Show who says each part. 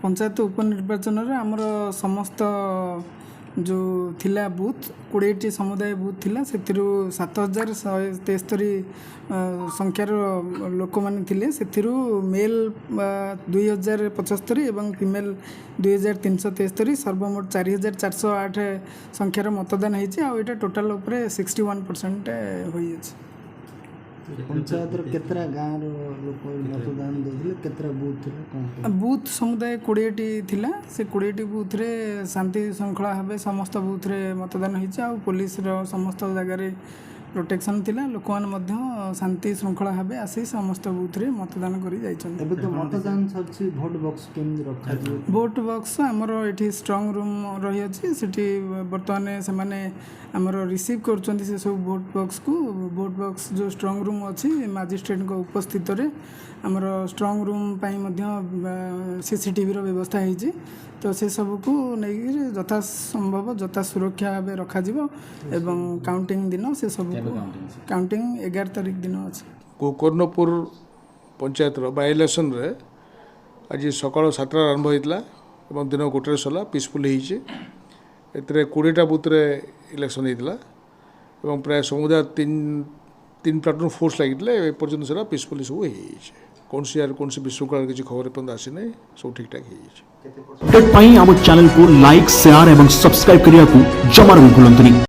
Speaker 1: ପଞ୍ଚାୟତ ଉପନିର୍ବାଚନରେ ଆମର ସମସ୍ତ ଯେଉଁ ଥିଲା ବୁଥ୍, 20ଟି ସମୁଦାୟ ବୁଥ୍ ଥିଲା, ସେଥିରୁ 7173 ସଂଖ୍ୟାର ଲୋକମାନେ ଥିଲେ। ସେଥିରୁ ମେଲ୍ 2075 ଏବଂ ଫିମେଲ୍ 2373, ସର୍ବମୋଟ 4408 ସଂଖ୍ୟାର ମତଦାନ ହେଇଛି। ଆଉ ଏଇଟା ଟୋଟାଲ୍ ଉପରେ 61% ହୋଇଅଛି।
Speaker 2: ପଞ୍ଚାୟତର କେତେଟା ଗାଁର ଲୋକ ମତଦାନ ଦେଇଥିଲେ, କେତେଟା ବୁଥ୍ ଥିଲା, କ'ଣ କ'ଣ?
Speaker 1: ବୁଥ୍ ସମୁଦାୟ 20ଟି ଥିଲା। ସେ 20ଟି ବୁଥ୍ରେ ଶାନ୍ତି ଶୃଙ୍ଖଳା ଭାବେ ସମସ୍ତ ବୁଥ୍ରେ ମତଦାନ ହେଇଛି। ଆଉ ପୋଲିସର ସମସ୍ତ ଜାଗାରେ ପ୍ରୋଟେକ୍ସନ୍ ଥିଲା। ଲୋକମାନେ ମଧ୍ୟ ଶାନ୍ତି ଶୃଙ୍ଖଳା ଭାବେ ଆସି ସମସ୍ତ ବୁଥ୍ରେ ମତଦାନ କରି ଯାଇଛନ୍ତି।
Speaker 2: ଏବେ ତ ମତଦାନ ସରିଛି, ଭୋଟ ବକ୍ସ କେମିତି ରଖାଯିବ?
Speaker 1: ଭୋଟ୍ ବକ୍ସ ଆମର ଏଠି ଷ୍ଟ୍ରଙ୍ଗ ରୁମ୍ ରହିଅଛି। ସେଠି ବର୍ତ୍ତମାନ ସେମାନେ ଆମର ରିସିଭ୍ କରୁଛନ୍ତି ସେସବୁ ଭୋଟ୍ ବକ୍ସକୁ। ଭୋଟ୍ ବକ୍ସ ଯେଉଁ ଷ୍ଟ୍ରଙ୍ଗ ରୁମ୍ ଅଛି, ମାଜିଷ୍ଟ୍ରେଟଙ୍କ ଉପସ୍ଥିତରେ ଆମର ଷ୍ଟ୍ରଙ୍ଗ ରୁମ୍ ପାଇଁ ମଧ୍ୟ ସିସିଟିଭିର ବ୍ୟବସ୍ଥା ହେଇଛି। ତ ସେସବୁକୁ ନେଇକିରି ଯଥା ସମ୍ଭବ ଯଥା ସୁରକ୍ଷା ଭାବେ ରଖାଯିବ ଏବଂ କାଉଣ୍ଟିଂ ଦିନ ସେସବୁକୁ, କାଉଣ୍ଟିଂ 11 ତାରିଖ ଦିନ ଅଛି।
Speaker 3: ଗୋକର୍ଣ୍ଣପୁର ପଞ୍ଚାୟତର ବାଇ ଇଲେକ୍ସନରେ ଆଜି ସକାଳ 7ଟାରେ ଆରମ୍ଭ ହୋଇଥିଲା ଏବଂ ଦିନ 1ଟାରେ ସରିଲା। ପିସଫୁଲ୍ ହେଇଛି। ଏଥିରେ 20ଟା ବୁଥରେ ଇଲେକ୍ସନ୍ ହେଇଥିଲା ଏବଂ ପ୍ରାୟ ସମୁଦାୟ ତିନି ତିନି ପ୍ଲାଟୁନ୍ ଫୋର୍ସ ଲାଗିଥିଲେ। ଏପର୍ଯ୍ୟନ୍ତ ସେଟା ପିସଫୁଲି ସବୁ ହେଇଯାଇଛି। କୌଣସି ଆର କୌଣସି ବିଶୃଙ୍ଖଳାର କିଛି ଖବର ଏପର୍ଯ୍ୟନ୍ତ ଆସିନାହିଁ। ସବୁ ଠିକ୍ଠାକ୍ ହେଇଯାଇଛି।
Speaker 4: ଅପଡେଟ୍ ପାଇଁ ଆମ ଚ୍ୟାନେଲକୁ ଲାଇକ୍, ସେୟାର ଏବଂ ସବସ୍କ୍ରାଇବ୍ କରିବାକୁ ଜମାରୁ ବି ଭୁଲନ୍ତୁନି।